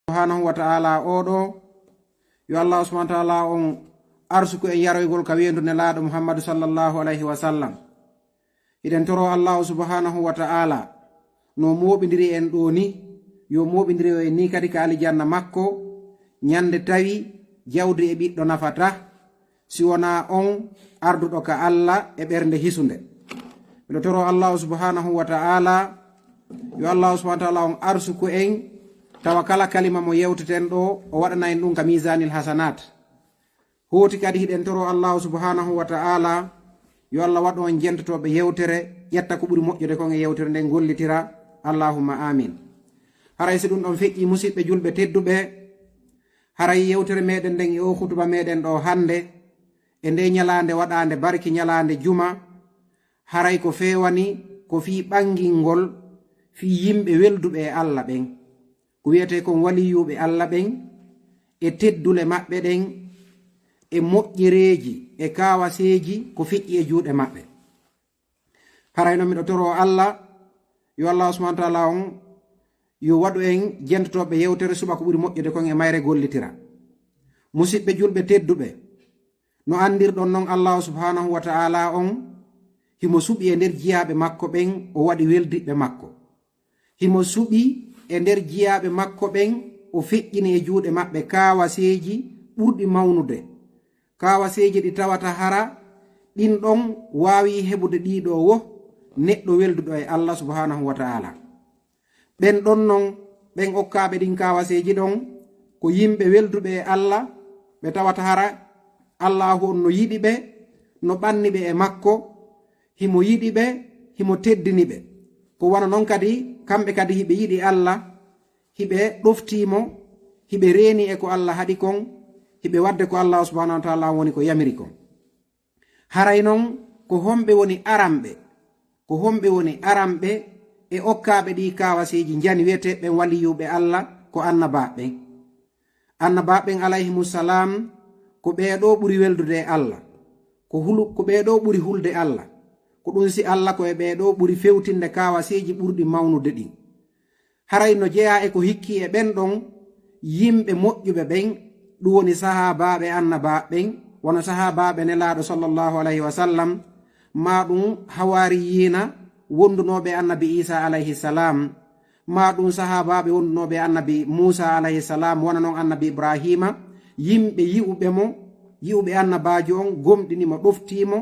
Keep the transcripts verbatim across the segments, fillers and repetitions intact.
Subhanahu wa ta'ala oɗo, yo Allahu subhanahu wa ta'ala on arsuku en yaroygol ka weendu Nelaaɗo Muhammadu sallallahu alayhi wa sallam. Hiɗen toro Allahu subhanahu wa ta'ala no mooɓindiri en ɗo ni, yo mooɓindiri en ni kadi ka alijanna makko, ñande tawi jawdi e ɓiɗɗo nafata, si wonaa on arduɗo ka Alla e ɓernde hisunde. Miɗo toro Allahu subhanahu wa ta'ala, yo Allahu subhanahu wa ta'ala on arsuku en, tawa kala kalima mo yewteten ɗo, o waɗana en ɗum ka misanil hasanat. Hooti kadi hiɗen toro Allahu subhanahu wa ta'ala, yo Alla waɗu on jentotooɓe yewtere, ƴetta ko ɓuri moƴƴude kon e yewtere nden gollitira. Allahumma amin. Haray si ɗum ɗon feƴƴi, musiɓɓe julɓe tedduɓe, haray yewtere meɗen nden e o hutuba meɗen ɗo hande, e nde ñalaande waɗaande barki ñalaande juma, haray ko feewani ko fii ɓangingol fii yimɓe welduɓe e Alla ɓen. Ko wiyetee kon waliyuuɓe Alla ɓen, e teddule maɓɓe ɗen, e moƴƴereeji, e kaawaseeji ko feƴƴi e juuɗe maɓɓe. Haray non miɗo toro Alla, yo Alla subhanahu wa ta'ala on, yo waɗu en jentotooɓe yewtere suɓa ko ɓuri moƴƴude kon e mayre gollitira. Musiɓɓe julɓe tedduɓe, no andirɗon non Allahu subhanahu wa ta'ala on, himo suɓi e nder jiyaaɓe makko ɓen, o waɗi weldiɓɓe makko. Himo suɓi e nder jiyaaɓe makko ɓen, o feƴƴini e juuɗe maɓɓe kaawaseeji ɓurɗi mawnude. Kaawaseeji ɗi tawata hara ɗin ɗon waawi heɓude ɗiɗo wo neɗɗo welduɗo e Alla subhanahu wa ta'ala. Ɓen ɗon non, ɓen okkaaɓe ɗin kaawaseeji ɗon, ko yimɓe welduɓe e Alla, ɓe tawata hara Allaahu on no yiɗi ɓe, no ɓanni ɓe e makko, himo yiɗi ɓe, himo teddini ɓe. Ko wano non kadi, kamɓe kadi hiɓe yiɗi Alla, hiɓe ɗoftii mo, hiɓe reeni e ko Alla haɗi kon, hiɓe waɗde ko Allaahu subhanahu wa ta'ala woni ko yamiri kon. Haray non, ko homɓe woni aranɓe? Ko homɓe woni aranɓe e okkaaɓe ɗii kaawaseeji njani wi'etee ɓen waliyuuɓe Alla? Ko annabaaɓe ɓen. Annabaaɓe ɓen alayhimu salaam, ko ɓee ɗoo ɓuri weldude e Alla. Ko hulu-, ko ɓee ɗoo ɓuri hulde Alla. Ko ɗun si Alla ko e ɓee ɗoo ɓuri fewtinde kaawaseeji ɓurɗi mawnude ɗin. Haray no jeyaa e ko hikkii e ɓen ɗon, yimɓe moƴƴuɓe ɓen, ɗun woni sahaabaaɓe annabaaɓe ɓen, wano sahaabaaɓe Nelaaɗo sallallahu alayhi wa sallam, maa ɗun hawaariyiina wondunooɓe annabi Iisaa alayhi salaam, maa ɗun sahaabaaɓe wondunooɓe annabi Muusaa alayhi salaam, wano non annabi Ibraahiima, yimɓe yi'uɓe mo, yi'uɓe annabaajo on, gomɗini mo, ɗoftii mo,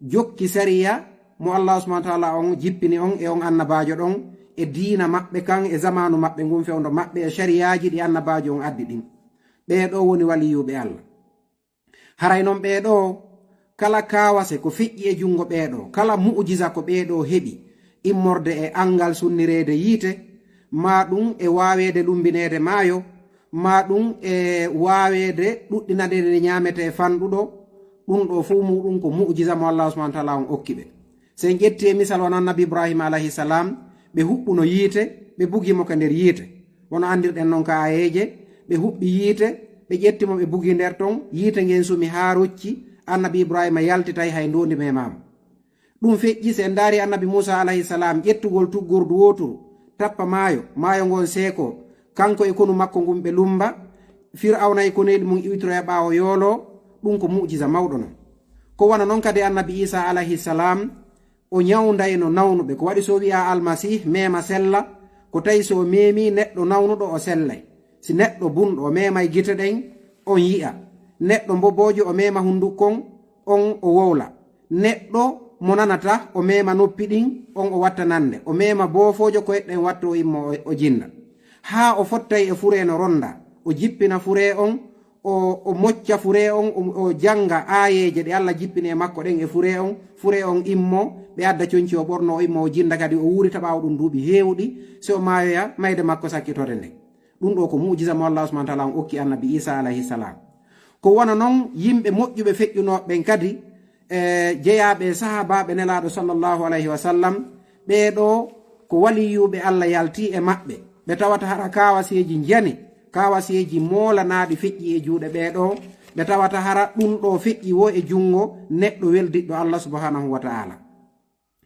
jokki sariya mo Allaahu subhaanahu wa ta'aalaa on jippini on e on annabaajo ɗon, e diina maɓɓe kan, e zamaanu maɓɓe ngun, fewndo maɓɓe, e sariyaaji ɗi annabaajo on addi ɗin. Ɓee ɗoo woni waliyuuɓe Alla. Haray non ɓee ɗoo, kala kaawase ko feƴƴi e junngo ɓee ɗoo, kala mu'ujiza ko ɓee ɗoo heɓi, immorde e anngal sunnireede yiite, maa ɗun e waaweede lummbineede maayo, maa ɗun e waaweede ɗuɗɗinaneede ñaametee fanɗuɗo, ɗun ɗoo fow muuɗun ko mu'ujiza mo Allaahu subhaanahu wa ta'aalaa on okki ɓe. Si en ƴettii e misal wano annabi Ibraahiima alayhi salaam, ɓe huɓɓuno yiite, ɓe bugi mo ka nder yiite. Wano anndirɗen non ka aayeeje, ɓe huɓɓi yiite, ɓe ƴetti mo, ɓe bugi nder ton, yiite ngen sumi haa rocci, annabi Ibraahiima yalti tawi hay ndoondi memaama. Ɗun feƴƴi, si en ndaarii annabi Muusaa alayhi salaam, ƴettugol tuggordu wooturu, tappa maayo, maayo ngon seekoo, kanko e konu makko ngun ɓe lummba, Fir'awna e koneeli mun iwtiroya ɓaawo yooloo, ɗun ko mu'jiza mawɗo non. Ko wano non kadi annabi Iisaa alayhi salaam, o ñawndayno nawnuɓe. Ko waɗi si o wi'aa Almasiih, meema sella, ko tawi si o meemii neɗɗo nawnuɗo o sellay. Si neɗɗo bunɗo o meemay gite ɗen, on yi'a. Neɗɗo mboboojo o meema hunndukon, on o wowla. Neɗɗo mo nanata o meema noppi ɗin, on o watta nande. O meema boofoojo koyɗe ɗen watta o immo o, o jinna. Haa o fottay e furee no ronnda. O jippina furee on, o, o mocca furee on, o, o jannga aayeeje ɗe Alla jippini e makko ɗen e furee on. Furee on immo, ɓe adda conci o ɓorno, o immo o jinna kadi, o wuurita ɓaawo ɗun duuɓi heewuɗi, si o maayoya, mayde makko sakkitorde nden. Ɗun ɗoo ko mu'jiza mo Allaahu subhaanahu wa ta'aalaa on okki annabi Iisaa alayhi salaam. Ko wano non yimɓe moƴƴuɓe feƴƴunooɓe ɓen kadi, e jeyaaɓe e sahaabaaɓe Nelaaɗo sallallahu alayhi wa sallam, ɓee ɗoo ko waliyuuɓe Alla yaltii e maɓɓe, ɓe tawata hara kaawaseeji njani, kaawaseeji moolanaaɗi feƴƴi e juuɗe ɓee ɗoo, ɓe tawata hara ɗun ɗoo feƴƴi woo e junngo neɗɗo weldiɗɗo Alla subhaanahu wa ta'aalaa.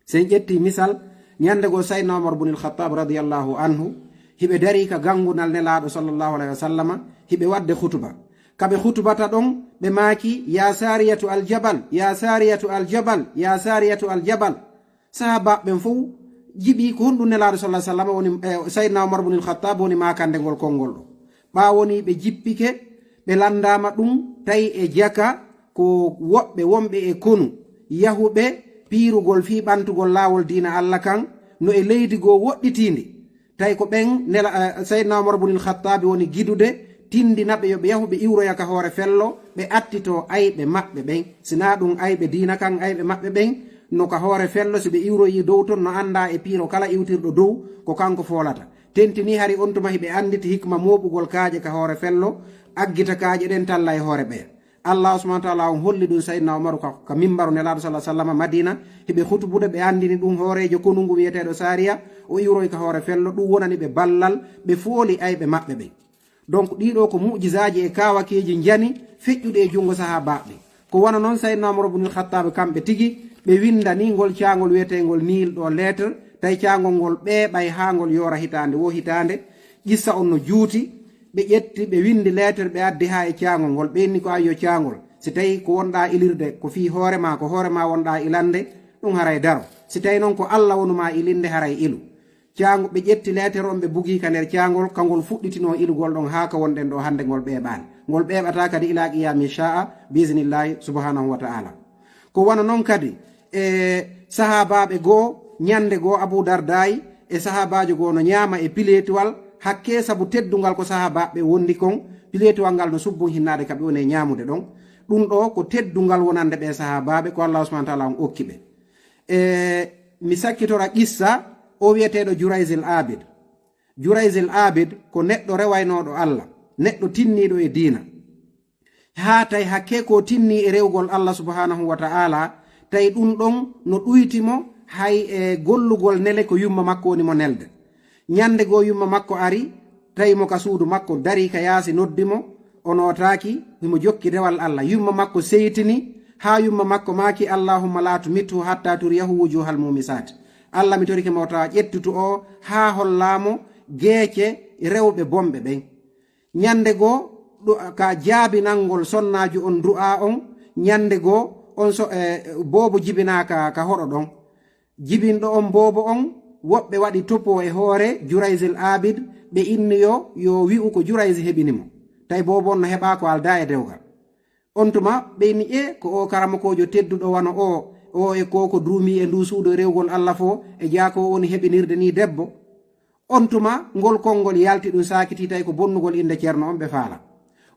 Si en ƴettii misal, ñande goo Sayyidinaa Umar bun al-Khattaab radiyallaahu anhu Hiɓe darii ka ganngunal Nelaaɗo sallallahu alayhi wa sallama, hiɓe waɗde hutuba. Ka ɓe hutubata ɗon, ɓe maaki, "Ya Saariyatu al-Jabal, ya Saariyatu al-Jabal, ya Saariyatu al-Jabal." Sahaabaaɓe ɓen fow jiɓii ko honɗum Nelaaɗo sallallahu alayhi wa sallama woni, eh, Sayyidina Umar ibn al-Khattab woni maakande ngol konngol ɗoo. Ɓaawo nii ɓe jippike, ɓe lanndaama ɗum, tawi e jaka ko woɓɓe wonɓe e konu, yahuɓe piirugol fii ɓantugol laawol diina Alla kan, no e leydi goo woɗɗitiindi. Tawi ko ɓen nela, eh, Sayyidina Umar ibn al-Khattab woni gidude, tindina ɓe yo ɓe yahu ɓe iwroya ka hoore fello, ɓe attitoo ayɓe maɓɓe ɓen. Si naa ɗum ayɓe diina kan, ayɓe maɓɓe ɓen, no ka hoore fello, si ɓe iwroyii dow ton, no anndaa e piiro kala iwtirɗo dow, ko kanko foolata. Tentinii hari on tuma hiɓe annditi hikma mooɓugol kaaƴe ka hoore fello, aggita kaaƴe ɗen talla e hoore ɓeya. Allahu subhanahu wa taala on holli ɗum Sayyidina Umaru ka, ka mimbaru Nelaaɗo sallallahu alayhi wa sallam Madina, hiɓe hutubude, ɓe anndini ɗum hooreejo konu ngu wi'eteeɗo Saariya, o iwroyi ka hoore fello, ɗum wonani ɓe ballal, ɓe fooli ayɓe maɓɓe ɓen. Donc, ɗii ɗoo ko mu'jizaaji e kaawakeeji njani feƴƴuɗi e junngo sahaabaaɓe ɓen. Ko wano non Sayyidina Umar ibn al-Khattab kamɓe tigi, ɓe winndani ngol caangol wi'eteengol Niil ɗoo lettre, tawi caangol ngol ɓeeɓay haa ngol yoora hitaande woo hitaande. Qissa on no juuti, ɓe ƴetti, ɓe winndi lettre, ɓe addi haa e caangol ngol, ɓe inni ko ayyo caangol. Si tawi ko wonɗaa ilirde, ko fii hoore maa, ko hoore maa wonɗaa ilande, ɗum haray daro. Si tawi non ko Alla wonu maa ilinde, haray ilu. Caango, ɓe ƴetti leeter on, ɓe bugii ka nder caangol, ka ngol fuɗɗitinoo ilugol ɗon haa ka wonɗen ɗoo hannde ngol ɓeeɓaani. Ngol ɓeeɓataa kadi ilaa qiyaami caa'a, biiznillahi subhanahu wa ta'ala. Ko wano non kadi, e sahaabaaɓe goo, ñannde goo Abu Dardaayi e sahaabaajo goo no ñaama e pileetiwal, hakkee sabu teddungal ko sahaabaaɓe wondi kon, pileetiwal ngal no subbun hinnaade ka ɓe woni e ñaamude ɗon. Ɗum ɗoo ko teddungal wonande ɓee sahaabaaɓe ko Allahu subhanahu wa ta'ala on okki ɓe. E mi sakkitora qissa o wi'eteeɗo Jurayzil Abid. Jurayzil Abid ko neɗɗo rewaynooɗo Alla, neɗɗo tinniiɗo e diina. Haa tawi hakkee ko tinnii e rewgol Alla subhanahu wa ta'ala, tawi ɗum ɗon no ɗuyti mo hay e gollugol nele ko yumma makko woni mo nelde. Ñannde goo yumma makko ari, tawi mo ka suudu makko, darii ka yaasi, noddi mo, o nootaaki, himo jokki dewal Alla. Yumma makko seytini, haa yumma makko maaki, "Allahumma la tumithu hatta turiyahu wujuhal mumisaat." Alla, mi torike ma, o tawa ƴettutu o, haa hollaa mo geece rewɓe bonɓe ɓen. Ñannde goo, ɗu-, ka jaabinangol sonnaajo on du'aa on, ñannde goo, on so, e, boobo jibinaa ka, ka hoɗo ɗon. Jibinɗo on boobo on, woɓɓe waɗi topo e hoore Jurayzil Abid, ɓe inni yo, yo wi'u ko Jurayz heɓini mo. Tawi boobo on no heɓaa ko aldaa e dewgal. On tuma, ɓe inni, "E, ko o karamokoojo tedduɗo wano o, o e ko, ko duumii e nduu suudu e rewgol Alla foo, e jaako o woni heɓinirde nii debbo?" On tuma, ngol konngol yalti, ɗum saakitii, tawi ko bonnugol innde Ceerno on ɓe faala.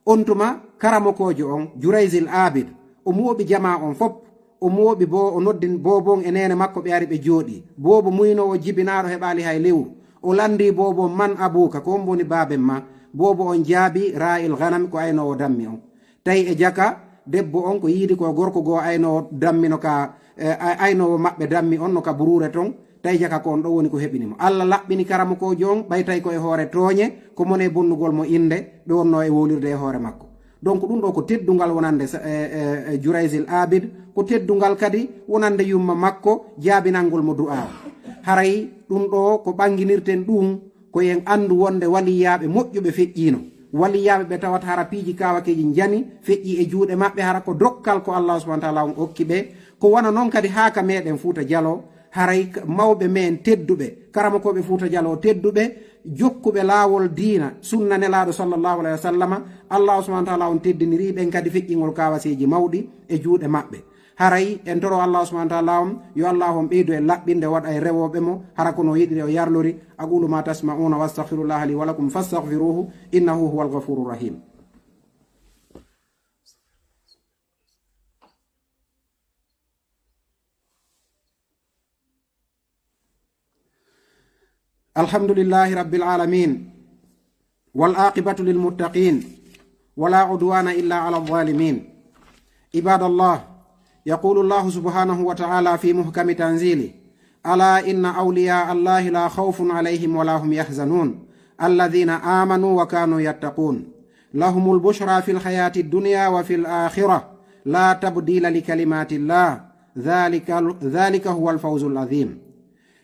On tuma, karamokoojo on, Jurayzil Abid, o mooɓi jamaa on fop, o mooɓi bo, o noddi boobo on e neene makko, ɓe ari ɓe jooɗii. Boobo muynoowo jibinaaɗo heɓaali hay lewru. O lanndii boobo on, "Man abuuka, ko hombo woni baaben maa?" Boobo on jaabii, "Raa'il ganam, ko aynoowo dammi on." Tawi e jaka, debbo on ko yiidi ko gorko goo aynoowo dammi no ka, e, ay-, aynoowo maɓɓe dammi on no ka buruure ton. Tawi jaka ko on ɗon woni ko heɓini mo. Alla laɓɓini karamokoojo on, ɓay tawi ko e hoore tooñe, ko mone bonnugol mo innde, ɓe wonnoo e wowlirde e hoore makko. Donc, ɗum ɗoo ko teddungal wonande sa-, e, e, e Jurayzil Abid, ko teddungal kadi wonande yumma makko, jaabinangol mo du'aa. Haray ɗum ɗoo ko ɓannginirten ɗum, ko en anndu wonde waliyaaɓe moƴƴuɓe feƴƴiino. Waliyaaɓe ɓe tawata hara piiji kaawakeeji njani feƴƴi e juuɗe maɓɓe, hara ko dokkal ko Allahu subhanahu wa ta'ala on okki ɓe. Ko wano non kadi haa ka meɗen Fuuta Jaloo, haray k-, mawɓe men tedduɓe, karamokooɓe Fuuta Jaloo tedduɓe, jokkuɓe laawol diina, sunna Nelaaɗo sallallahu alayhi wa sallama, Allahu subhanahu wa ta'ala on teddinirii ɓen kadi feƴƴingol kaawaseeji mawɗi e juuɗe maɓɓe. Haray en toro Allahu subhanahu wa ta'ala on, yo Allahu on ɓeydu en laɓɓinde, waɗa en rewooɓe mo, hara ko no yiɗiri o yarlori. أقول ما تسمعون وأستغفر الله لي ولكم فاستغفروه إنه هو الغفور الرحيم. الحمد لله رب العالمين، والعاقبة للمتقين، ولا عدوان إلا على الظالمين. عباد الله، يقول الله سبحانه وتعالى في محكم تنزيله: "ألا إن أولياء الله لا خوف عليهم ولا هم يحزنون، الذين آمنوا وكانوا يتقون، لهم البشرى في الحياة الدنيا وفي الآخرة، لا تبديل لكلمات الله، ذلك، ذلك هو الفوز العظيم."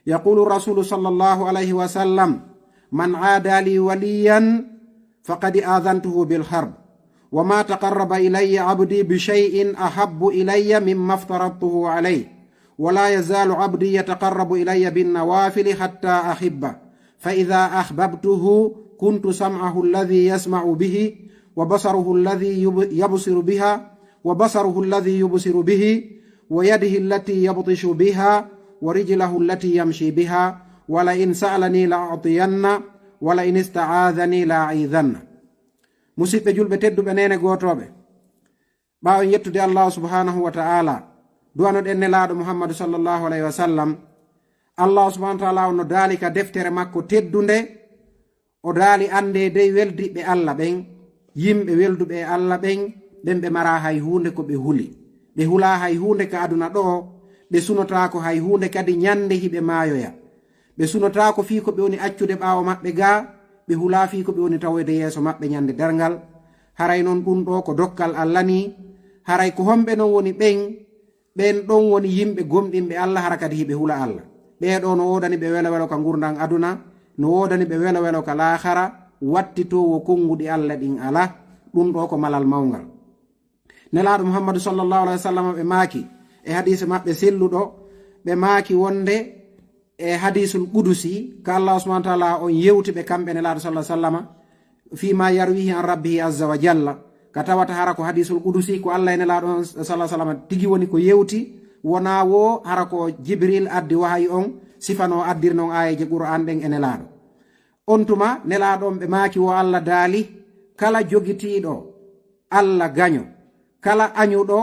يقول الرسول صلى الله عليه وسلم: من عادى لي وليا فقد آذنته بالحرب، وما تقرب إلي عبدي بشيء أحب إلي مما افترضته عليه، ولا يزال عبدي يتقرب إلي بالنوافل حتى أحبه، فإذا أحببته كنت سمعه الذي يسمع به، وبصره الذي يب- يبصر بها، وبصره الذي يبصر به، ويده التي يبطش بها، ورجله التي يمشي بها، ولئن سألني لأعطينه، ولئن استعاذني لأعيذنه. Musidɓe julɓe tedduɓe, neene gootooɓe, ɓaawo en yettude Allahu subhanahu wa ta'ala, du'anoɗen Nelaaɗo Muhammadu sallallahu alayhi wa sallam. Allahu subhanahu wa ta'ala on no daali ka deftere makko teddunde, o daali: "Anndee dey weldiɓɓe Alla ɓen, yimɓe welduɓe e Alla ɓen, ɓen ɓe maraa hay huunde ko ɓe huli. Ɓe hulaa hay huunde ka aduna ɗoo, ɓe sunotaako hay huunde kadi ɲande hiɓe maayoya. Ɓe sunotaako fii ko ɓe woni accude ɓaawo maɓɓe gaa, ɓe hulaa fii ko ɓe woni tawoyde yeeso maɓɓe ɲande darngal. Haray non ɗun ɗoo ko dokkal Alla nii. Haray ko homɓe non woni ɓen? Ɓen ɗon woni yimɓe gomɗinɓe Alla, hara kadi hiɓe hula Alla. Ɓee ɗoo no woodani ɓe welo-welo ka ngurndan aduna, no woodani ɓe welo-welo ka laahara, wattitoowo konnguɗi Alla ɗin alaa. Ɗun ɗoo ko malal mawngal." Nelaaɗo Muhammadu sallallahu alayhi wa sallam ɓe maaki e hadiise maɓɓe selluɗo, ɓe maaki wonde e hadiisul qudusi, ka Allahu subhanahu wa ta'ala on yewti ɓe kamɓe Nelaaɗo sallallahu alayhi wa sallam, فيما يرويه عن ربه عز وجل, ka tawata hara ko hadiisul qudusi, ko Alla e Nelaaɗo on sallallahu alayhi wa sallam tigi woni ko yewti, wonaa woo hara ko Jibril addi wahayi on, sifanoo addirnoo on aayeeje Qur'aan ɗen e Nelaaɗo. On tuma Nelaaɗo on ɓe maaki woo Alla daali: "Kala jogitiiɗo Alla gaɲo, kala aɲuɗo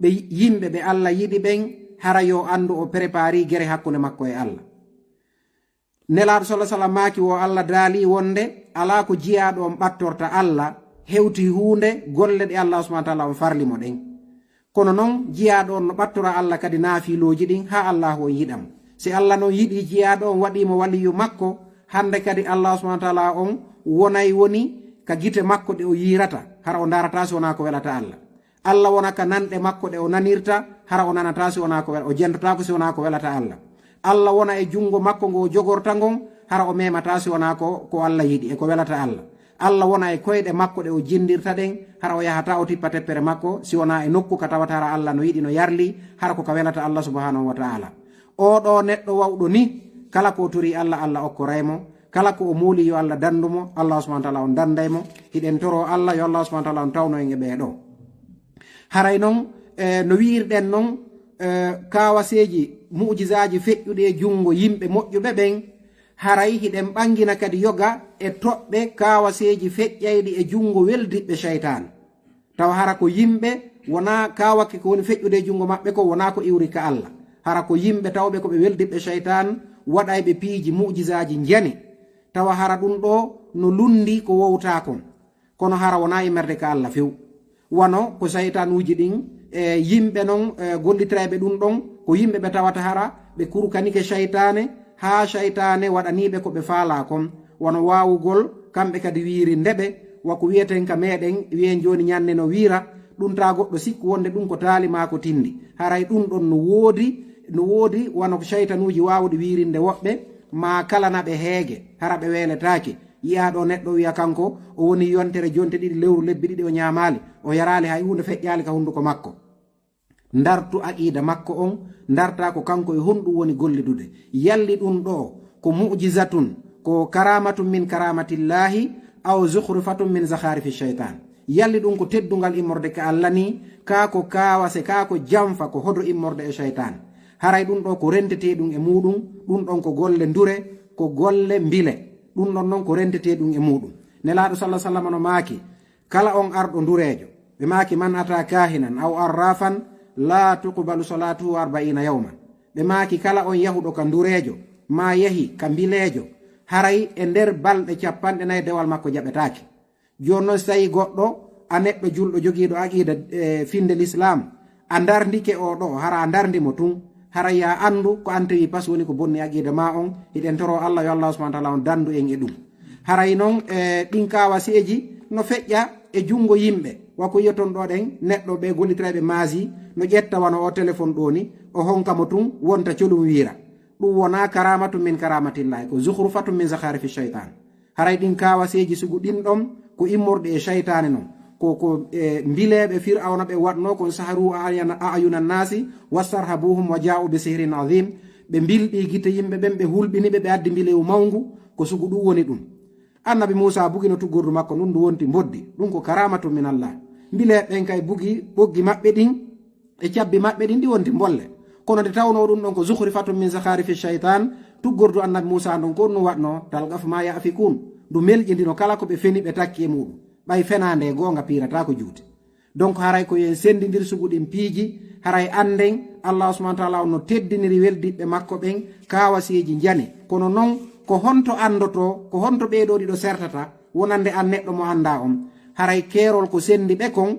ɓe yimɓe ɓe Alla yiɗi ɓen, hara yo anndu o préparii gere hakkunde makko e Alla." Nelaaɗo sallallahu alayhi wa sallam maaki woo Alla daali wonde alaa ko jiyaaɗo on ɓattorta Alla hewti huunde golle ɗe Alla subhanahu wa ta'ala on farli mo ɗen. Kono non jiyaaɗo on no ɓattora Alla kadi naafilooji ɗin haa Allaahu on yiɗa mo. Si Alla non yiɗii jiyaaɗo on, waɗii mo waliyu makko, hande kadi Allaahu subhaanahu wa ta'aalaa on wonay woni ka gite makko ɗe o yiirata, hara o ndaarataa si wonaa ko welata Alla. Alla wona ka nanɗe makko ɗe o nanirta, hara o nanataa si wonaa ko wel-, o jentotaako si wonaa ko welata Alla. Alla wona e junngo makko ngo o jogorta ngon, hara o memataa si wonaa ko, ko Alla yiɗi e ko welata Alla. Alla wona e koyɗe makko ɗe o jinndirta ɗen, hara o yahataa o tippa teppere makko, si wonaa e nokku ka tawata hara Alla no yiɗi, no yarli, hara ko ka welata Alla subhaanahu wa ta'aalaa. Oo ɗoo neɗɗo wawɗo ni, kala ko o torii Alla, Alla okkoray mo. Kala ko o mooli yo Alla danndu mo, Alla subhaanahu wa ta'aalaa on dannday mo. Hiɗen toroo Alla yo Alla subhaanahu wa ta'aalaa on tawnu en e ɓee ɗoo. Haray non, e, no wi'irɗen non, e, kaawaseeji, mu'jizaaji feƴƴuɗi e junngo yimɓe moƴƴuɓe ɓen, haray hiɗen ɓangina kadi yoga e toɓɓe kaawaseeji feƴƴayɗi e junngo weldiɓɓe seytaane. Tawa hara ko yimɓe wonaa kaawake ko woni feƴƴude e junngo maɓɓe ko wonaa ko iwri ka Alla. Hara ko yimɓe tawɓe ko ɓe weldiɓɓe seytaane, waɗayɓe piiji mu'jizaaji njani. Tawa hara ɗun ɗoo no lunndii ko wowtaa kon. Kono hara wonaa immorde ka Alla few. Wano ko seytaanuuji ɗin, e yimɓe non, e gollitirayɓe ɗun ɗon, ko yimɓe ɓe tawata hara ɓe kurkanike seytaane, haa seytaane waɗaniiɓe ko ɓe faalaa kon. Wano waawugol kamɓe kadi wiirinde ɓe, wa ko wi'eten ka meɗen, wi'en jooni ɲande no wiira, ɗun taa goɗɗo sikku wonde ɗun ko taali maa ko tinndi. Haray ɗun ɗon no woodi, no woodi wano ko seytanuuji waawuɗi wiirinde woɓɓe, maa kalana ɓe heege, hara ɓe weeletaake. Yi'aa ɗoo neɗɗo wi'a kanko o woni yontere jonte ɗiɗi lewru lebbi ɗiɗi o ɲaamaali, o yaraali hay huunde feƴƴaali ka hunnduko makko. Ndartu aqiida makko on, ndartaa ko kanko e honɗun woni gollidude. Yalli ɗun ɗoo ko mu'jizatun, ko karaamatun min karaamatillaahi, aw zukhrufatun min zakhaarifi seytaan. Yalli ɗun ko teddungal immorde ka Alla nii, kaa ko kaawase, kaa ko janfa, ko hodo immorde e seytaan. Haray ɗun ɗoo ko renteteeɗun e muuɗun, ɗun ɗon ko golle ndure, ko golle mbile. Ɗun ɗon non ko renteteeɗun e muuɗun. Nelaaɗo sallallaahu alayhi wa sallam no maaki, kala on arɗo ndureejo, ɓe maaki, man ataa kaahinan aw arraafan laa tuqbalu salaatuhu arba'iina yawman. Ɓe maaki, kala on yahuɗo ka ndureejo, maa yahi ka mbileejo, haray e nder balɗe cappanɗe nay dewal makko jaɓetaake. Jooni non, si tawii goɗɗo, a neɗɗo julɗo jogiiɗo aqiida, e, finnde Lislaam, a ndarndike oo ɗoo, hara a ndarndi mo tun, haray yo a anndu ko an tawi pas woni ko bonni aqiida maa on. Hiɗen toroo Alla yo Alla subhaanahu wa ta'aalaa on danndu en e ɗun. Haray non, e, ɗin kaawaseeji no feƴƴa e junngo yimɓe. Wa ko yi'oton ɗoo ɗen, neɗɗo ɓe gollitirayɓe maasi no ƴetta wano oo telefon ɗoo ni, o honka mo tun, wonta colum wiira. Ɗun wonaa karaamatun min karaamatillaahi, ko zukhrufatun min zakhaarifi seytaan. Haray ɗin kaawaseeji sugu ɗin ɗon ko immorɗi e shaytaane non. Ko, ko, e, mbileeɓe Fir'awna ɓe waɗnoo kon, saharu a'yana-, a'yunan nasi, wastarhabuhum wa ja'u bi sihrin azim. Ɓe mbilɗi gite yimɓe ɓen, ɓe hulɓini ɓe, ɓe addi mbilewu mawngu, ko sugu ɗum woni ɗum. Annabi Muusa bugino tuggordu makko ndun, ndu wonti mboddi. Ɗum ko karamatun min Allah. Mbileeɓe ɓen kay bugi ɓoggi maɓɓe ɗin, e cabbi maɓɓe ɗin ɗi wonti mbolle. Kono nde tawnoo ɗum ɗon ko zukhrifatun min zakharifi shaytan, tuggordu annabi Muusa ndun ko ɗum waɗnoo, talqafu ma ya'fikun. Ndu melƴindino kala ko ɓe feni ɓe takki e muɗum. Ɓay fenaande e goonga piirata ko juuti. Donc haray ko yen senndindir sugu ɗin piiji, haray annden Allah subhanahu wa ta'ala on no teddiniri weldiɓɓe makko ɓen kaawaseeji njane. Kono non ko honto anndotoo, ko honto ɓee ɗoo ɗiɗo sertata, wonande an neɗɗo mo anndaa on? Haray keerol ko senndi ɓe kon,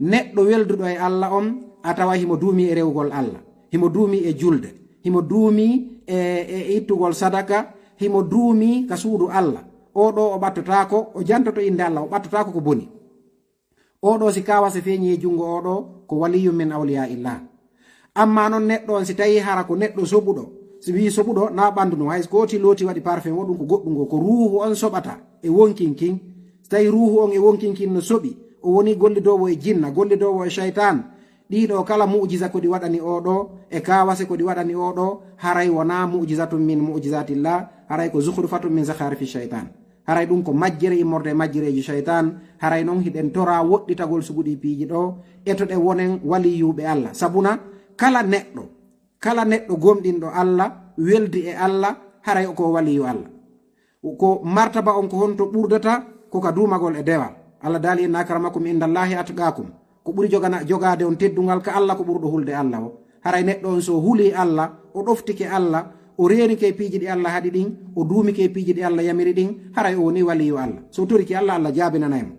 neɗɗo welduɗo e Allah on, a tawa himo duumi e rewugol Allah, himo duumi e julde, himo duumi e, e ittugol sadaka, himo duumi ka suudu Allah. Oo ɗoo o ɓattotaako, o jantoto innde Allah, o ɓattotaako ko boni. Oo ɗoo si kaawase feeñi e junngo oo ɗoo, ko waliyun min awliyaa illah. Ammaa non neɗɗo on, si tawii hara ko neɗɗo soɓuɗo, si wii soɓuɗo, na ɓanndu ndun, hay so kooti looti waɗi parfum, o ɗum ko goɗɗum ngo, ko ruuhu on soɓata e wonkin kin. Si tawii ruuhu on e wonkin kin no soɓi, o woni gollidoowo e jinna, gollidoowo e shaytan, ɗii ɗoo kala mu'jiza ko ɗi waɗani oo ɗoo, e kaawase ko ɗi waɗani oo ɗoo, haray wonaa mu'jizatun min mu'jizatillah, haray ko zukhrufatun min zakharifi shaytan. Haray ɗum ko majjere immorde e majjereeji shaytan. Haray non hiɗen toraa woɗɗitagol sugu ɗii piiji ɗoo, etoɗen wonen waliyuuɓe Allah. Sabuna kala neɗɗo, kala neɗɗo gomɗinɗo Allah, weldi e Allah, haray o ko waliyu Allah. Ko martaba on ko honto ɓurdata? Ko ka duumagol e dewal. Allah daali, "Inna akramakum indallahi atqakum." Ko ɓuri jogana-, jogaade on teddungal ka Allah ko ɓurɗo hulde Allah o. Haray neɗɗo on so hulii Allah, o ɗoftike Allah, o reenike e piiji ɗi Allah haɗi ɗin, o duumike e piiji ɗi Allah yamiri ɗin, haray o woni waliyu Allah. So toriki Allah, Allah jaabinanay mo.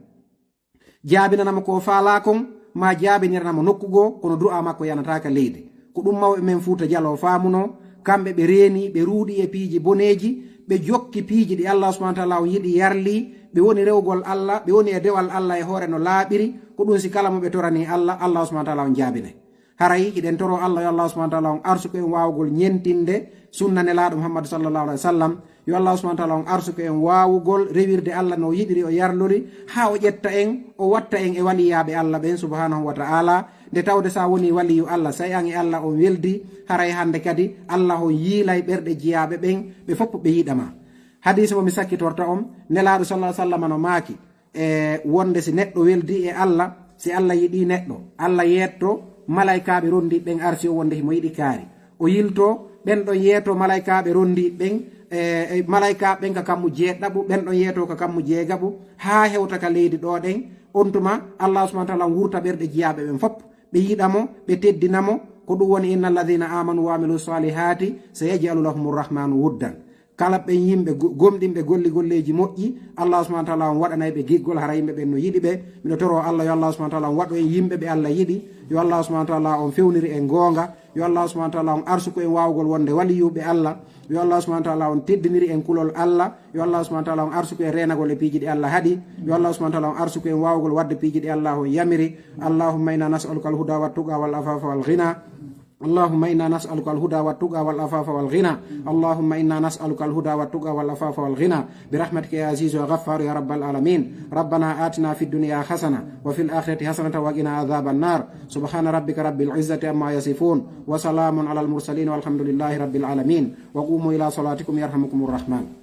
Jaabinana mo ko faalaa kon, maa jaabinirana mo nokku goo, kono du'aa makko yanataa ka leydi. Ko ɗum mawɓe men Fuuta Jaloo faamunoo, kamɓe ɓe reeni, ɓe ruuɗi e piiji boneeji, ɓe jokki piiji ɗi Allah subhanahu wa ta'ala on yiɗi yarli, ɓe woni rewgol Allah, ɓe woni e dewal Allah e hoore no laaɓiri, ko ɗum si kala mo ɓe torani Allah, Allah subhanahu wa ta'ala on jaabinay. Haray hiɗen toro Allah yo Allah subhanahu wa ta'ala on arsuku en waawugol ñentinde sunna Nelaaɗo Muhammad sallallahu alaihi wasallam, yo Allah subhanahu wa ta'ala on arsuku en waawugol rewirde Allah no yiɗiri o yarlori, haa o ƴetta en, o watta en e waliyaaɓe Allah ɓen subhanahu wa ta'ala. Nde tawde sa woni waliyu Allah, say an e Allah on weldi, haray hande kadi Allah on yiilay ɓerɗe jiyaaɓe ɓen, ɓe fof ɓe yiɗama. Hadiis mo mi sakkitorta on, Nelaaɗo sallallahu alaihi wasallam no maaki, e wonde si neɗɗo weldi e Allah, si Allah yiɗi neɗɗo, Allah yeetto malaykaaɓe rondi ɓen arsi o wonde himo yiɗi kaari. O yilto ɓen ɗon yeeto malaykaaɓe rondi ɓen, e, e malaykaaɓe ɓen ka kammu jeeɗaɓu, ɓen ɗon yeeto ka kammu jeegaɓu, haa hewta ka leydi ɗo ɗen. On tuma Allah subhanahu wa ta'ala wurta ɓerɗe jiyaaɓe ɓen fop, ɓe yiɗa mo, ɓe teddina mo. Ko ɗum woni, "Inna alladhina amanu wa amilu salihati sayaj'alu lahumur rahmanu wuddan." Kala ɓen yimɓe go-, gomɗinɓe golli golleeji moƴƴi, Allah subhanahu wa ta'ala on waɗanay ɓe giggol, hara yimɓe ɓen no yiɗi ɓe. Miɗo toro Allah yo Allah subhanahu wa ta'ala on waɗu en yimɓe ɓe Allah yiɗi. Yo Allah subhanahu wa ta'ala on fewniri en goonga. Yo Allah subhanahu wa ta'ala on arsuku en waawugol wonde waliyuɓe Allah. Yo Allah subhanahu wa ta'ala on teddiniri en kulol Allah. Yo Allah subhanahu wa ta'ala on arsuku en reenagol e piiji ɗi Allah haɗi. Yo Allah subhanahu wa ta'ala on arsuku en waawugol waɗde piiji ɗi Allah on yamiri. Allahumma inna nas'aluka al-huda wat-tuqa wal afafa wal ghina. اللهم إنا نسألك الهدى والتقى والعفاف والغنى. اللهم إنا نسألك الهدى والتقى والعفاف والغنى برحمتك يا عزيز يا غفار يا رب العالمين. ربنا آتنا في الدنيا حسنة وفي الآخرة حسنة وقنا عذاب النار. سبحان ربك رب العزة عما يصفون وسلام على المرسلين والحمد لله رب العالمين. وقوموا إلى صلاتكم يرحمكم الرحمن.